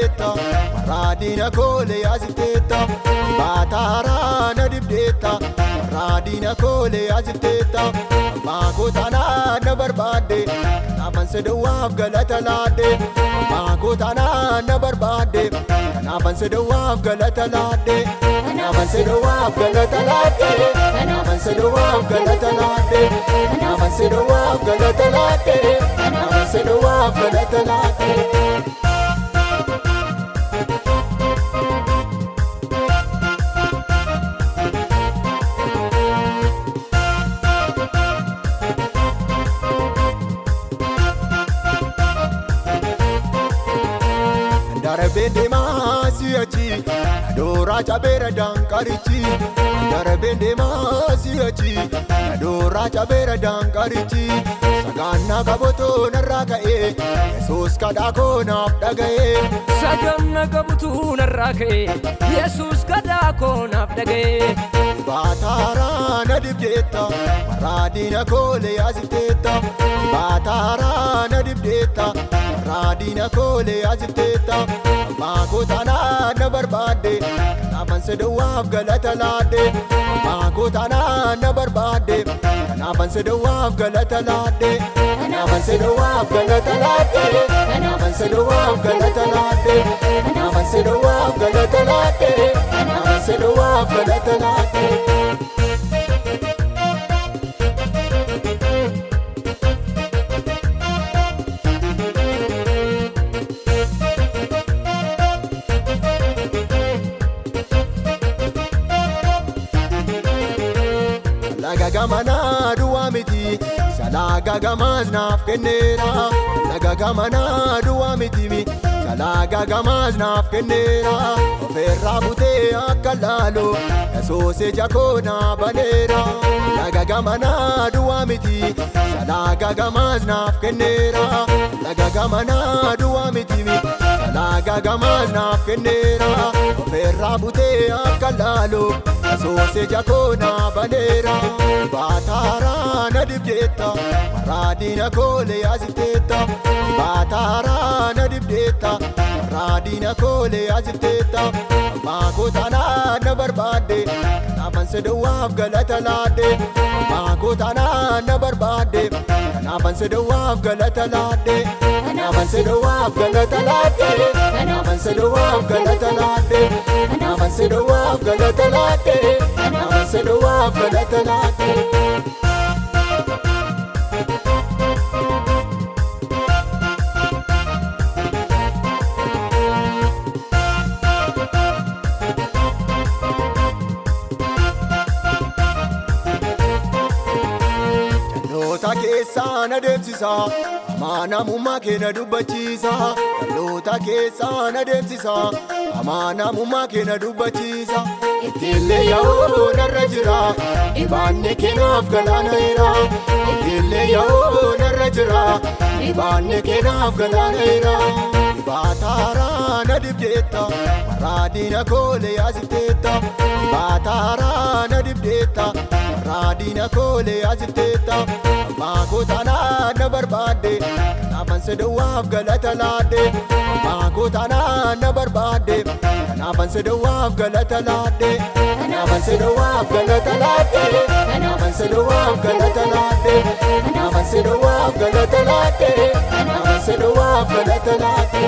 dibdeetta, warra diina koolee asifteetta. Dibata haaraa na dibdeetta, warra diina koolee asifteetta. Abbaa koo taanaan na barbaadde, kanaafan sedawwaaf galata laadde. Abbaa koo taanaan na barbaadde, kanaafan sedawwaaf galata laadde. Kanaafan sedawwaaf galata laadde. Kanaafan sedawwaaf galata laadde. Kanaafan sedawwaaf galata laadde. Kanaafan sedawwaaf galata laadde. Darbee deemaa si'achi, nadooraa cabeera daanqarichi. Darbee deemaa si'achi, nadooraa cabeera daanqarichi. Sagaannaa qabotoo narraa ka'ee, Yesuus kadhaa koo naaf dhaga'ee. Saganna qabutu narraa ka'e, Yesuus kadhaa koo naaf dhaga'e. Dibata na dibdeetta, warra diina koolee asifteetta. Dibata na dibdeetta, warra diina koolee asifteetta. Abbaa koo taanaan na barbaadde, kanaafan sedawwaaf galata laadde. Abbaa koo taanaan na barbaadde, kanaafan sedawwaaf galata laadde. Kanaafan sedawwaaf galata laadde. Kanaafan sedawwaaf galata laadde. Kanaafan sedawwaaf galata laadde. Kanaafan sedawwaaf galata laadde. Laga gamanaa duwwaa miti, salaaga gamaas naaf kenneera. Laga gamanaa duwwaa miti, salaaga gamaas naaf kenneera. Ofirraa butee akka laalu, Yesuus ija koo naa baneera. Laga gamanaa duwwaa miti, salaaga gamaas naaf kenneera. Laga gamanaa duwwaa miti, salaaga gamaas naaf kenneera. Ofirraa butee akka laalu, Yesuus ija koo naa baneera. Dibata haaraa na dibdeetta, warra diina koolee asifteetta. Dibata haaraa na dibdeetta, warra diina koolee asifteetta. Abbaa koo taanaan na barbaadde, kanaafan sedawwaaf galata laadde. Abbaa koo taanaan na barbaadde, kanaafan sedawwaaf galata laadde. Kanaafan sedawwaaf galata laadde. Kanaafan sedawwaaf galata laadde. Kanaafan sedawwaaf galata laadde. Kanaafan sedawwaaf galata laadde. Dhaloota keessaa na deemsisa, amanamummaa kee na dubbachiisa. Dhaloota keessaa na deemsisa, amanamummaa kee na dubbachiisa. Ittiillee yaa'uu narra jira, dhibaanni keenaaf galaana jira. Ittiillee yaa'uu narra jira, dhibaanni keenaaf galaana jira. Dibata haaraa na dibdeetta, warra diina koolee asifteetta. Dibata haaraa na dibdeetta, warra diina koolee asifteetta. Abbaa koo taanaan na barbaadde, kanaafan sedawwaaf galata laadde. Abbaa koo taanaan na barbaadde, kanaafan sedawwaaf galata laadde. Kanaafan sedawwaaf galata laadde. Kanaafan sedawwaaf galata laadde. Kanaafan sedawwaaf galata laadde. Kanaafan sedawwaaf galata laadde.